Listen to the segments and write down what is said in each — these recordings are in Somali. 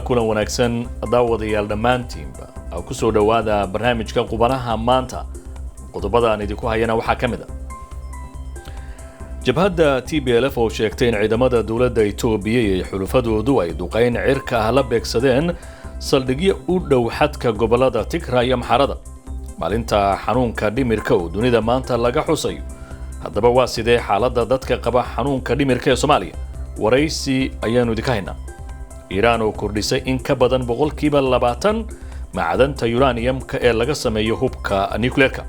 Kulan wanaagsan daawadayaal dhammaantiinba, ku soo dhowaada barnaamijka Qubanaha Maanta. Qodobada aan idinku hayana waxaa ka mid a jabhadda TPLF oo sheegtay in ciidamada dowladda Itoobiya iyo xulufadoodu ay duqayn cirka ah la beegsadeen saldhigyo u dhow xadka gobolada Tigra iyo Amxaarada. Maalinta xanuunka dhimirka oo dunida maanta laga xusayo, haddaba waa sidee xaaladda dadka qaba xanuunka dhimirka ee Soomaaliya? Waraysi ayaanu idinka haynaa. Iiraan oo kordhisay in ka badan 20% macdanta uraniumka ee laga sameeyo hubka nucleerka.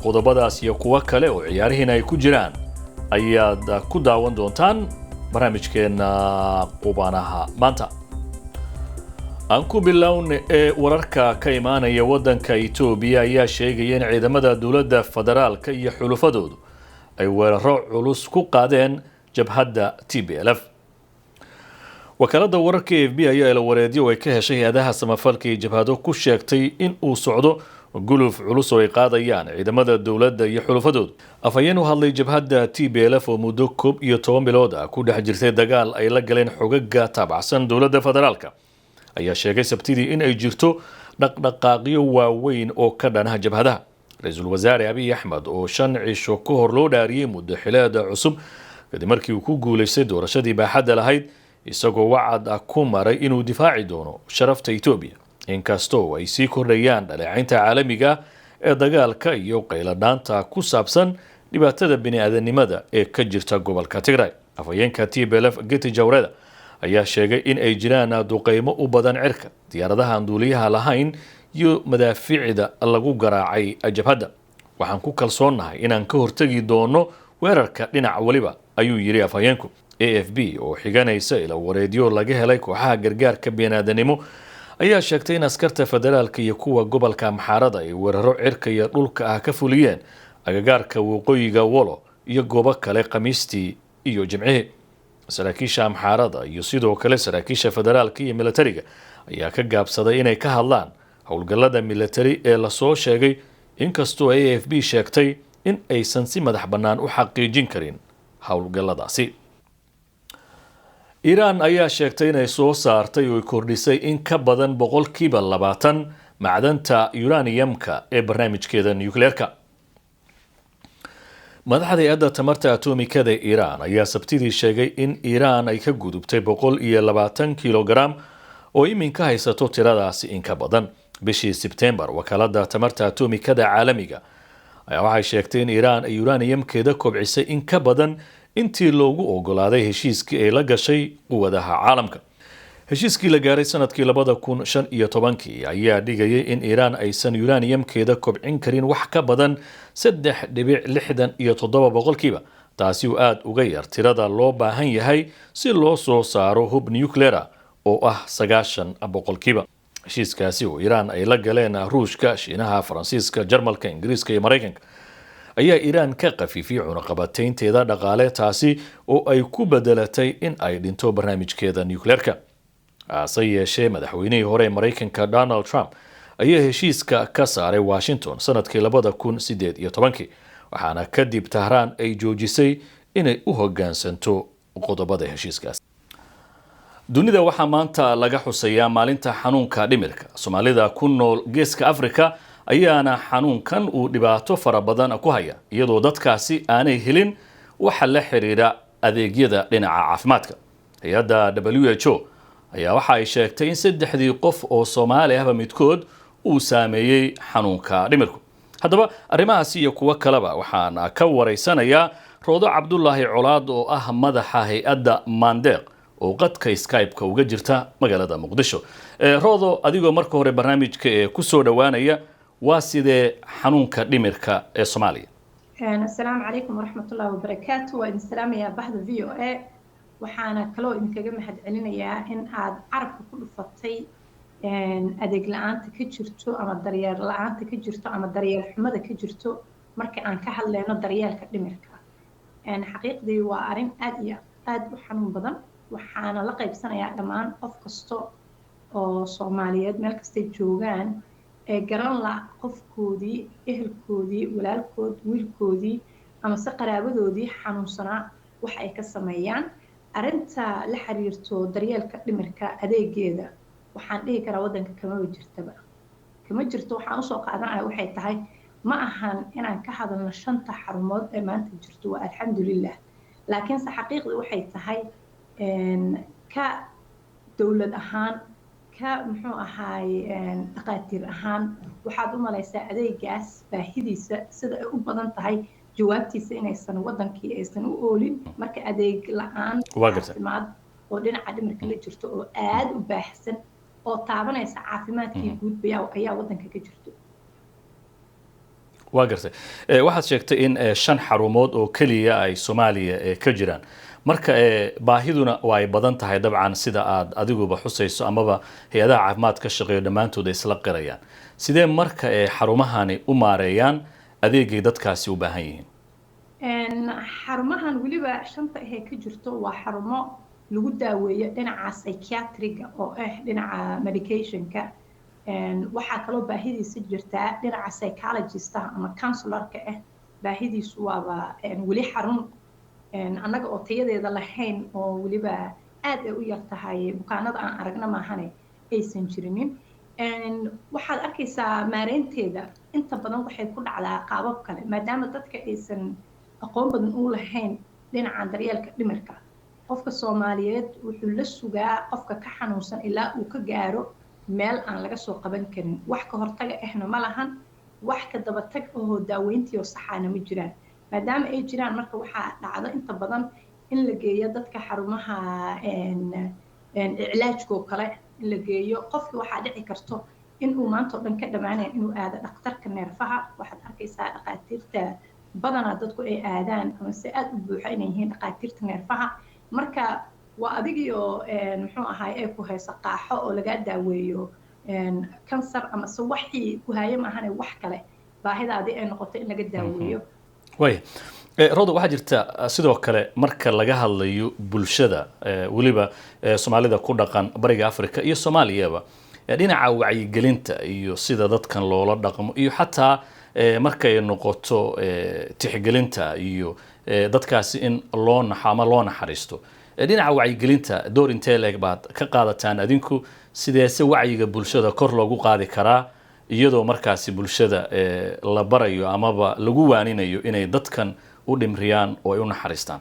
Qodobadaas iyo kuwo kale oo ciyaarihiina ay ku jiraan ayaad ku daawan doontaan barnaamijkeenna Qubanaha Maanta. Aan ku bilowna ee wararka ka imaanaya waddanka Itoobiya ayaa sheegaya in ciidamada dowladda federaalka iyo xulufadoodu ay weeraro culus ku qaadeen jabhadda TPLF. Wakaaladda wararka AFP ayaa ilawareedyo ay ka heshay hay-adaha samafalka iyo jabhado ku sheegtay in uu socdo guluf culus oo ay qaadayaan ciidamada dowladda iyo xulufadoodu. Afhayeen u hadlay jabhadda TPLF oo muddo 11 bilood ah ku dhex jirtay dagaal ay la galeen xogaga taabacsan dowladda federaalka ayaa sheegay Sabtidii in ay jirto dhaqdhaqaaqyo waaweyn oo ka dhanaha jabhadaha. Ra-iisul wasaare Abiy Axmed oo 5 cisho ka hor loo dhaariyey muddo xileeda cusub kadib markii uu ku guulaystay doorashadii baaxadda lahayd, isagoo wacad ah ku maray inuu difaaci doono sharafta Etoobiya, inkastoo ay sii kordhayaan dhaleecaynta caalamiga ee dagaalka iyo qayladhaanta ku saabsan dhibaatada bini-aadanimada ee ka jirta gobolka Tigray. Afhayeenka TPLF Getachew Reda ayaa sheegay in ay jiraan duqeymo u badan cirka, diyaaradaha aan duuliyaha lahayn iyo madaafiicda lagu garaacay jabhadda. "Waxaan ku kalsoonnahay inaan ka hortegi doono weerarka dhinac waliba," ayuu yidhi afhayeenku. AFP oo xiganaysa ila wareedyo laga helay kooxaha gargaarka biniaadanimo ayaa sheegtay in askarta federaalka iyo kuwa gobolka Amxaarada ay weeraro cirka iyo dhulka ah ka fuliyeen agagaarka waqooyiga Wolo iyo goobo kale Khamiistii iyo Jimcihii. Saraakiisha Amxaarada iyo sidoo kale saraakiisha federaalka iyo militariga ayaa ka gaabsaday inay ka hadlaan howlgallada militari ee lasoo sheegay, inkastoo AFP sheegtay in aysan si madax bannaan u xaqiijin karin howlgalladaasi. Iiraan ayaa sheegtay inay soo saartay oo kordhisay in ka badan 20% macdanta uraniumka ee barnaamijkeeda nucleerka. Madaxda hay-adda tamarta atomikada ee Iiraan ayaa Sabtidii sheegay in Iiraan ay ka gudubtay 120 kilogram oo iminka haysato tiradaasi in ka badan. Bishii Sebtembar, wakaalada tamarta atomikada caalamiga ayaa waxay sheegtay in Iiraan ay uraniumkeeda kobcisay in ka badan intii loogu ogolaaday heshiiskii ay la gashay quwadaha caalamka. Heshiiskii la gaaray sanadkii 2015-kii ayaa dhigayay in Iiraan aysan uraniumkeeda kobcin karin wax ka badan 3.67%, taasi oo aada uga yar tirada loo baahan yahay si loo soo saaro hub nuclear oo ah 90%. Heshiiskaasi oo Iiraan ay la galeen Ruushka, Shiinaha, Faransiiska, Jarmalka, Ingiriiska iyo Maraykanka ayaa Iiraan ka khafiifiyey cunaqabateynteeda dhaqaale, taasi oo ay ku bedelatay in ay dhinto barnaamijkeeda nucleerka. Hase yeeshee, madaxweynihii hore ee Maraykanka Donald Trump ayaa heshiiska ka saaray Washington sanadkii 2018-kii, waxaana kadib Tahraan ay joojisay inay u hogaansanto qodobada heshiiskaas. Dunida waxaa maanta laga xusayaa maalinta xanuunka dhimirka. Soomaalida ku nool Geeska Africa ayaana xanuunkan uu dhibaato fara badan ku haya, iyadoo dadkaasi aanay helin waxa la xiriira adeegyada dhinaca caafimaadka. Hay-adda WHO ayaa waxa ay sheegtay in saddexdii qof oo Soomaali ahba midkood uu saameeyey xanuunka dhimirku. Haddaba arrimahaasi iyo kuwo kaleba waxaan ka waraysanayaa Roodo Cabdulaahi Colaad oo ah madaxa hay-adda Maandeeq oo qadka Skype-ka uga jirta magaalada Muqdisho. Roodo, adigoo marka hore barnaamijka ee kusoo dhowaanaya, waa sidee xanuunka dhimirka ee Soomaaliya? Asalaamu calaykum waraxmatullahi wabarakaatu. Waa idin salaamayaa bahda VOA. Waxaana kaloo idinkaga mahad celinayaa in aad carabka ku dhufatay adeeg la-aanta ka jirto ama daryeel la-aanta ka jirto ama daryeel xumada ka jirto marka aan ka hadlayno daryeelka dhimirka. Xaqiiqdii waa arrin aad iyo aad u xanuun badan. Waxaana la qaybsanayaa dhammaan qof kasta oo Soomaaliyeed meel kastay joogaan ee garan la qofkoodii, ehelkoodii, walaalkood, wiilkoodii ama se qaraabadoodii xanuunsanaa wax ay ka sameeyaan. Arrinta la xiriirto daryeelka dhimirka adeegeeda, waxaan dhihi karaa waddanka kamaba jirtaba, kama jirto. Waxaan usoo qaadanaya waxay tahay, ma ahan inaan ka hadalno shanta xarumood ee maanta jirto, waa alxamdulilah, laakiinse xaqiiqda waxay tahay ka dowlad ahaan, ka muxuu ahaay, dhaqaatiir ahaan, waxaad u malaysaa adeegaas baahidiisa sida ay u badan tahay jawaabtiisa inaysan wadankii aysan u oolin. Marka adeeg la-aan caafimaad oo dhinaca dhimirka la jirto oo aada u baahsan oo taabanaysa caafimaadkii guud ayaa wadanka ka jirto. Waa gartay. Waxaad sheegtay in shan xarumood oo keliya ay Soomaaliya ka jiraan. Marka baahiduna waa ay badan tahay dabcan, sida aad adiguba xusayso amaba hay-adaha caafimaad ka shaqeeyo dhammaantood ay isla qirayaan. Sidee marka xarumahani u maareeyaan adeegay dadkaasi u baahan yihiin? Xarumahan weliba shanta ahee ka jirto waa xarumo lagu daaweeyo dhinaca psychiatriga oo ah dhinaca medicationka. Waxaa kaloo baahidiisa jirtaa dhinaca psychologistaha ama counselorka ah. Baahidiisu waaba weli xarun annaga oo tayadeeda lahayn oo weliba aad ay u yar tahay bukaanada aan aragna maahane aysan jirinin. Waxaad arkaysaa maareynteeda inta badan waxay ku dhacdaa qaabab kale, maadaama dadka aysan aqoon badan u lahayn dhinaca daryeelka dhimirka. Qofka Soomaaliyeed wuxuu la sugaa qofka ka xanuunsan ilaa uu ka gaaro meel aan laga soo qaban karin. Wax ka hortaga ahna ma lahan, wax ka dabatag ahoo daaweyntii oo saxaana ma jiraan. Maadaama ay jiraan, marka waxaa dhacdo inta badan in la geeyo dadka xarumaha iclaajka oo kale in la geeyo. Qofki waxaa dhici karto inuu maanta oo dhan ka dhammaanayn inuu aado dhakhtarka neerfaha. Waxaad arkaysaa dhakhaatiirta badanaa dadku ay aadaan ama se aada u buuxa inay yihiin dhakhaatiirta neerfaha. Marka waa adigiyo muxuu ahaay ay ku hayso qaaxo oo lagaa daaweeyo kansar ama se waxii ku haaye maahane wax kale baahidaadii ay noqoto in laga daaweeyo. Waaya Roda, waxaa jirta sidoo kale marka laga hadlayo bulshada, weliba Soomaalida ku dhaqan Bariga Africa iyo Soomaaliyaba, dhinaca wacyigelinta iyo sida dadkan loola dhaqmo iyo xataa markay noqoto tixgelinta iyo dadkaasi in loo naxo ama loo naxariisto, dhinaca wacyigelinta door intee leeg baad ka qaadataan adinku? Sideese wacyiga bulshada kor loogu qaadi karaa iyadoo markaasi bulshada la barayo amaba lagu waaninayo inay dadkan u dhimriyaan oo ay u naxariistaan?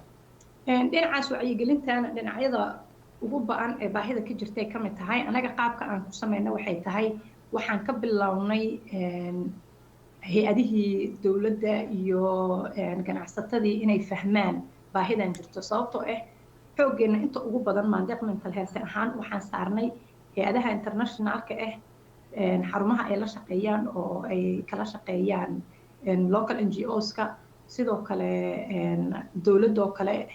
Dhinacaas wacyigelintana dhinacyada ugu ba-an ee baahida ka jirtay ka mid tahay. Anaga qaabka aan ku sameyno waxay tahay, waxaan ka bilownay hay-adihii dowladda iyo ganacsatadii inay fahmaan baahidan jirto, sababtoo ah xooggeena inta ugu badan Maandeeq Mental Health ahaan waxaan saarnay hay-adaha internationalka ah, xarumaha ay la shaqeeyaan oo ay kala shaqeeyaan local NGOs-ka, sidoo kale dowladoo kale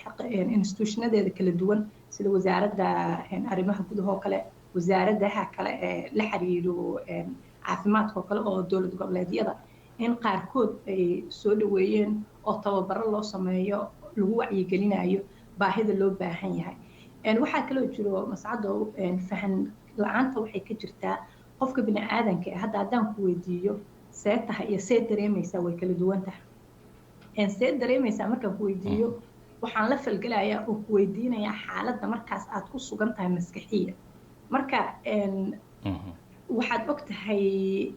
institutionadeeda kala duwan, sida Wasaaradda Arrimaha Gudahoo kale, wasaaradaha kale ee la xiriiro caafimaadka oo kale oo dowlad goboleedyada, in qaarkood ay soo dhaweeyeen oo tababaro loo sameeyo lagu wacyigelinayo baahida loo baahan yahay. Waxaa kaloo jiro, Mascadow, fahan la-aanta waxay ka jirtaa qofka bini aadanka ah. Hadda haddaan ku weydiiyo see tahay iyo see dareemaysaa, way kala duwan tahay. See dareemaysaa markaan ku weydiiyo, waxaan la falgelayaa oo ku weydiinayaa xaaladda markaas aad ku sugan tahay maskaxiya. Marka waxaad og tahay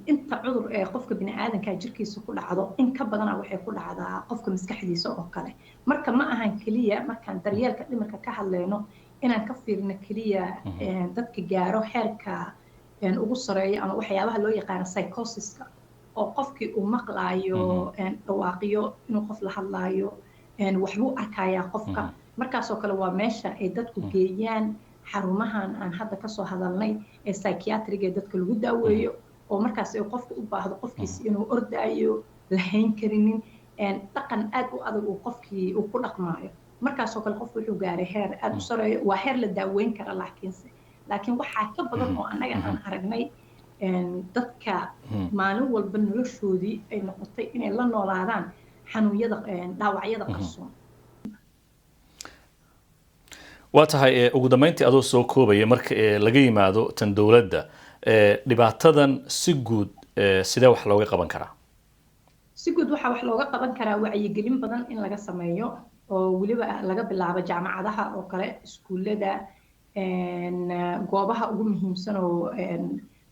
inta cudur ee qofka bini aadanka jirkiisa ku dhacdo in ka badana waxay ku dhacdaa qofka maskaxdiisa oo kale. Marka ma ahan keliya markaan daryeelka dhimirka ka hadlayno inaan ka fiirno keliya dadka gaaro heerka ugu sareeyo ama waxyaabaha loo yaqaano psychosiska, oo qofkii uu maqlaayo dhawaaqiyo, inuu qof la hadlaayo, waxbuu arkayaa qofka. Markaasoo kale waa meesha ay dadku geeyaan xarumahan aan hadda kasoo hadalnay ee psychiatriga ee dadka lagu daaweeyo, oo markaas ay qofka u baahdo qofkiisi inuu ordaayo, lahayn karinin, dhaqan aad u adag uu qofkii uu ku dhaqmaayo. Markaasoo kale qofku wuxuu gaaray heer aad u sareeyo, waa heer la daaweyn kara. Laakiin waxaa ka badan oo annaga aan aragnay dadka maalin walba noloshoodii ay noqotay inay la noolaadaan xanuunyada dhaawacyada qarsoon. Waa tahay. Ugu dambeyntii, adoo soo koobaya, marka laga yimaado tan dowladda, dhibaatadan si guud sidee wax looga qaban karaa? Si guud waxaa wax looga qaban karaa wacyigelin badan in laga sameeyo. Oo weliba laga bilaabo jaamacadaha oo kale, iskuullada, goobaha ugu muhiimsan oo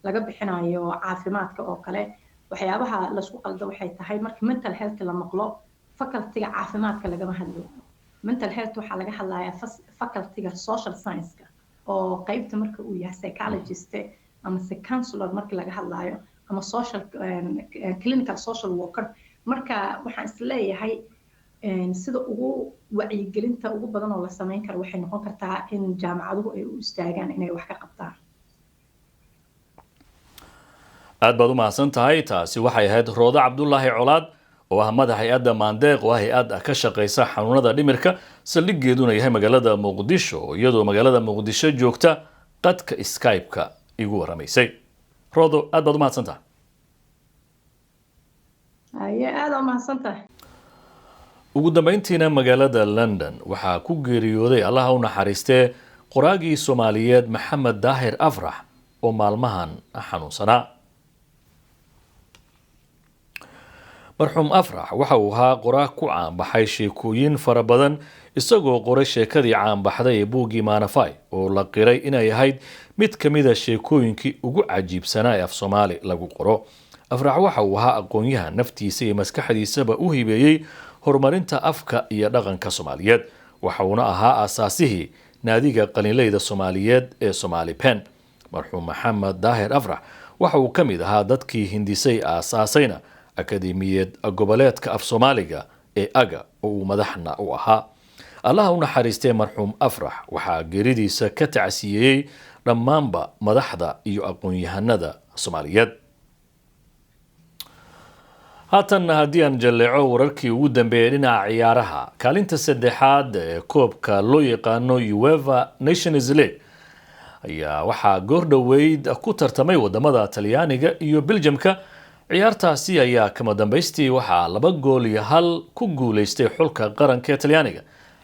laga bixinayo caafimaadka oo kale. Waxyaabaha laisku qaldo waxay tahay, marka mental health la maqlo, facultyga caafimaadka lagama hadlo. Mental health waxaa laga hadlayaa facultyga social science-ka, oo qeybta marka uu yahay psychologist ama se counselor marka laga hadlayo, ama social clinical social worker. Marka waxaan isleeyahay sida ugu wacyigelinta ugu badan oo la sameyn karo waxay noqon kartaa in jaamacaduhu ay u istaagaan inay wax ka qabtaan. Aad baad u mahadsan tahay. Taasi waxay ahayd Roodo Cabdulaahi Colaad, oo ah madax hay-adda Maandeeq, oo ah hay-ad ka shaqeysa xanuunada dhimirka, saldhigeeduna yahay magaalada Muqdisho, iyadoo magaalada Muqdisho joogta qadka Skype-ka igu waramaysay. Roodo, aad baad u mahadsan tahay. Haye, aada u mahadsan tahay. Ugu dambeyntiina, magaalada London waxaa ku geeriyooday, Allaha u naxariistee, qoraagii Soomaaliyeed Maxamed Daahir Afrax, oo maalmahan xanuunsanaa. Marxuum Afrax waxa uu ahaa qoraa ku caanbaxay sheekooyin fara badan, isagoo qoray sheekadii caanbaxday ee buuggii Maanafai, oo la qiray inay ahayd mid ka mida sheekooyinkii ugu cajiibsanaa ee af Soomaali lagu qoro. Afrax waxa uu ahaa aqoon-yahan naftiisa iyo maskaxdiisaba u hibeeyey horumarinta afka iyo dhaqanka Soomaaliyeed, waxa uuna ahaa aasaasihii naadiga qalinleyda Soomaaliyeed ee Somaali Pen. Marxuum Maxamed Daahir Afrax waxa uu ka mid ahaa dadkii hindisay, aasaasayna Akademiyeed Goboleedka Af Soomaaliga ee AGA, oo uu madaxna u ahaa. Allaha u naxariistay marxuum Afrax. Waxaa geeridiisa ka tacsiyeeyey dhammaanba madaxda iyo aqoon-yahanada Soomaaliyeed. Haatanna haddii aan jalleeco wararkii ugu dambeeyay dhinaca ciyaaraha, kaalinta saddexaad ee koobka loo yaqaano UEFA Nations League ayaa waxaa goor dhoweyd ku tartamay wadamada Talyaaniga iyo Beljamka. Ciyaartaasi ayaa kama dambaystii waxaa 2 gool iyo 1 ku guuleystay xulka qaranka ee Talyaaniga.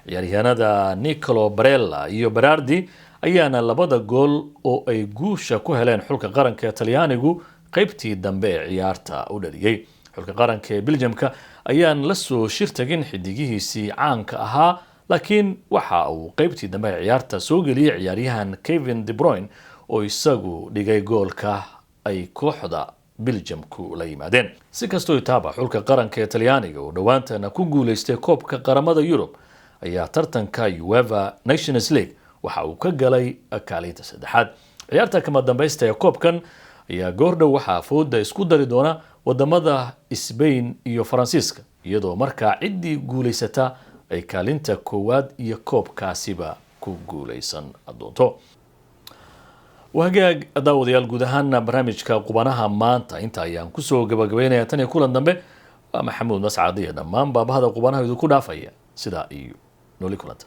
Ciyaaryahanada Nicolo Barella iyo Berardi ayaana labada gool oo ay guusha ku heleen xulka qaranka ee Talyaanigu qeybtii dambe ee ciyaarta u dhaliyey. Xulka qaranka ee Beljamka ayaan la soo shirtagin xidigihiisii caanka ahaa, laakiin waxa uu qeybtii dambe ee ciyaarta soo geliyey ciyaaryahan Kevin De Bruyne, oo isagu dhigay goolka ay kooxda Beljamku la yimaadeen. Si kastoo itaaba, xulka qaranka ee Talyaaniga, oo dhowaantana ku guuleystay koobka qaramada Yurub, ayaa tartanka UEFA Nations League waxa uu ka galay kaalinta saddexaad. Ciyaarta kama dambaysta ee koobkan ayaa goordhow waxaa fooda isku dari doona wadamada Sbain iyo Faransiiska, iyadoo markaa ciddii guulaysata ay kaalinta koowaad iyo koobkaasiba ku guulaysan doonto. Wahagaag daawadayaal, guud ahaana barnaamijka Qubanaha maanta inta ayaan kusoo gabagabeynaya. Tan iyo kulan dambe, waa Maxamuud Mascad iyo dhammaan baabahada Qubanaha idinku dhaafaya sidaa iyo nooli kulanta.